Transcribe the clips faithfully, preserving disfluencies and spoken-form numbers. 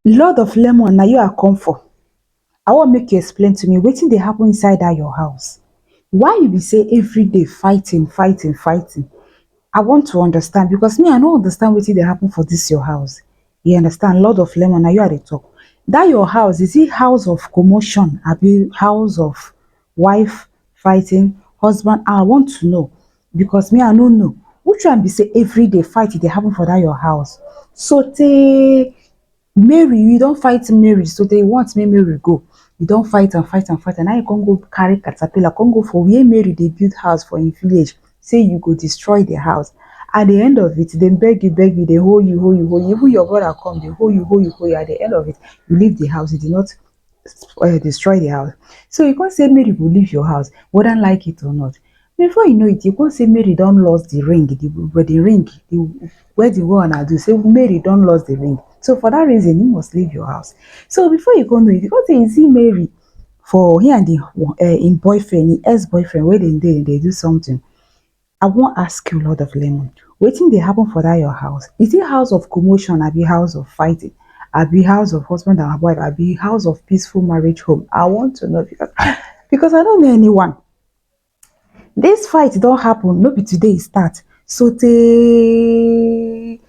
Lord of Lemon, na you I come for. I wan make you explain to me wetin dey happen inside that your house. Why you be say every day fighting, fighting, fighting? I want to understand, because me, I no understand wetin dey happen for this your house. You understand? Lord of Lemon, na you I dey talk. That your house, is it house of commotion, abi house of wife fighting, husband? I want to know, because me, I no know. Which one be say every day fight dey happen for that your house? So tey Mary, you don fight Mary, so tey you want make Mary go. You don fight and fight and fight, and now you come go carry caterpillar, come go for where Mary dey build house for im village, say you go destroy the house. At the end of it, dem beg you, beg you, dem hold you, hold you, hold you. Even your brother come, dem hold you, hold you, hold you. At the end of it, you leave the house, you did not uh, destroy the house. So you come say Mary go leave your house, whether like it or not. Before you know it, you come say Mary don lost the ring, the wedding ring, the wedding wey una do, say Mary don lost the ring. So for that reason, you must leave your house. So before you come know it, you come say you see Mary for he and the uh, im boyfriend, im ex-boyfriend, wey dem dey, dey do something. I wan ask you, Lord of Lemon, wetin dey happen for that your house? Is it house of commotion, abi house of fighting, abi house of husband and wife, abi house of peaceful marriage home? I want to know, because, because I don't know anyone. This fight don happen, no be today e start. So tey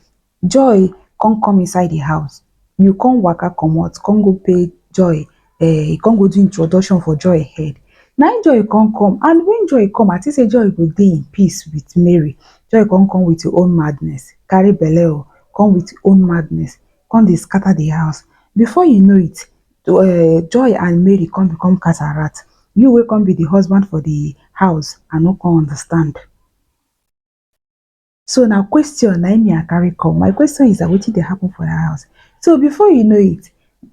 Joy come come inside the house. You come waka comot, come go pay Joy, eh, you come go do introduction for Joy head. Na im Joy come come, and when Joy come, I think say Joy go dey in peace with Mary. Joy come come with your own madness, carry belle o, come with your own madness, come dey scatter the house. Before you know it, uh, Joy and Mary come become cat and rat. You wey come be the husband for the house, I no come understand. So na question na me I carry come. My question is that wetin dey happen for that house? So before you know it,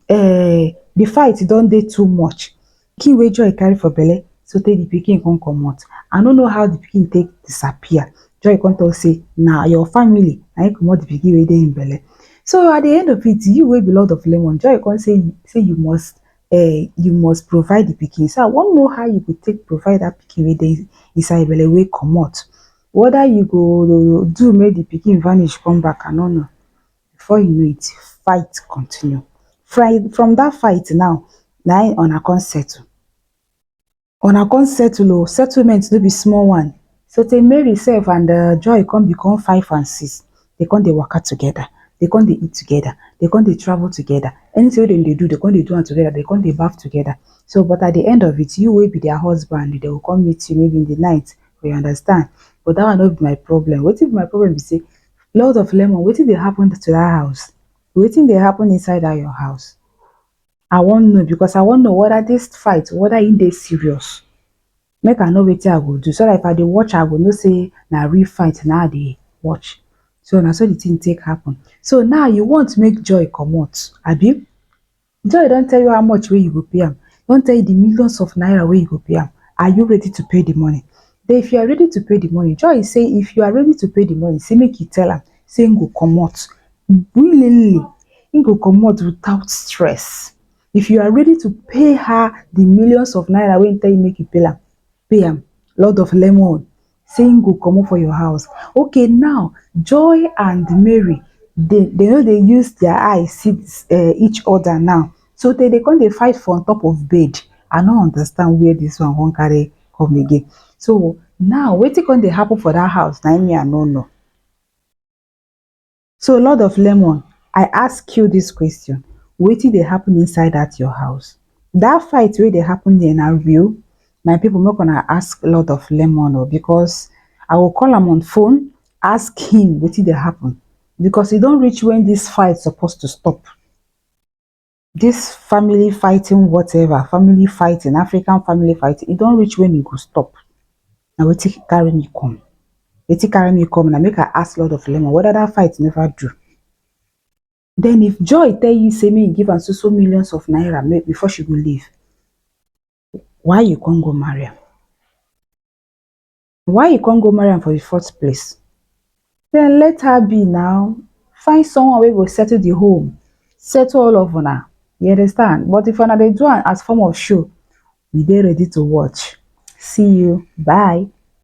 uh, the fight don dey too much. Pikin wey Joy carry for belle, so tey the pikin come comot. I no know how the pikin take disappear. Joy come talk say na your family na im comot the pikin wey dey im belle. So at the end of it, you wey be Lord of Lemon, Joy come say say you must uh, you must provide the pikin. So I wan know how you go take provide that pikin wey dey inside belle wey comot. Whether you go do make the pikin vanish come back, I no know. Before you know it, fight continue. From, from that fight now, na im una come settle. Una come settle o, settlement no be small one. So tey Mary sef and uh, Joy come become five and six. They come dey waka together. They come dey eat together. They come dey travel together. Anything wey dem dey do, they come dey do am together. They come dey baff together. So, but at the end of it, you wey be their husband, they go come meet you maybe in the night. You understand? But that one no be my problem. Wetin be my problem be say, Lord of Lemon, wetin dey happen to that house? Wetin dey happen inside that your house? I wan know, because I wan know whether this fight, whether e dey serious. Make I know wetin I go do, so that if I dey watch, I go know say na real fight na I dey watch. So na so the thing take happen. So now you want make Joy comot, abi? Joy don tell you how much wey you go pay am, don tell you the millions of naira wey you go pay am. Are you ready to pay the money? Then if you are ready to pay the money, Joy say if you are ready to pay the money, say make you tell am say im go comot willingly, im go comot without stress. If you are ready to pay her the millions of naira wey im tell you make you pay am, pay am. Lord of Lemon, say im go comot for your house. Okay, now Joy and Mary, they, they no dey use their eye see uh, each other now. So tey they come dey fight for on top of bed. I no understand where this one wan carry come again. So now wetin come dey happen for that house, na me I no know. So, Lord of Lemon, I ask you this question. Wetin dey happen inside that your house? That fight wey dey happen there na real? My people, make una ask Lord of Lemon o, because I go call am on phone, ask him wetin dey happen. Because e don reach when this fight suppose to stop. This family fighting, whatever, family fighting, African family fighting, e don reach when e go stop. Na wetin carry me come. Wetin carry me come, na make I ask Lord of Lemon whether that fight never do. Then if Joy tell you say make you give am so so millions of naira make, before she go leave, why you come go marry am? Why you come go marry am for the first place? Then let her be now. Find someone wey go settle the home, settle all of una. You understand? But if una dey do am as form of show, we dey ready to watch. See you. Bye.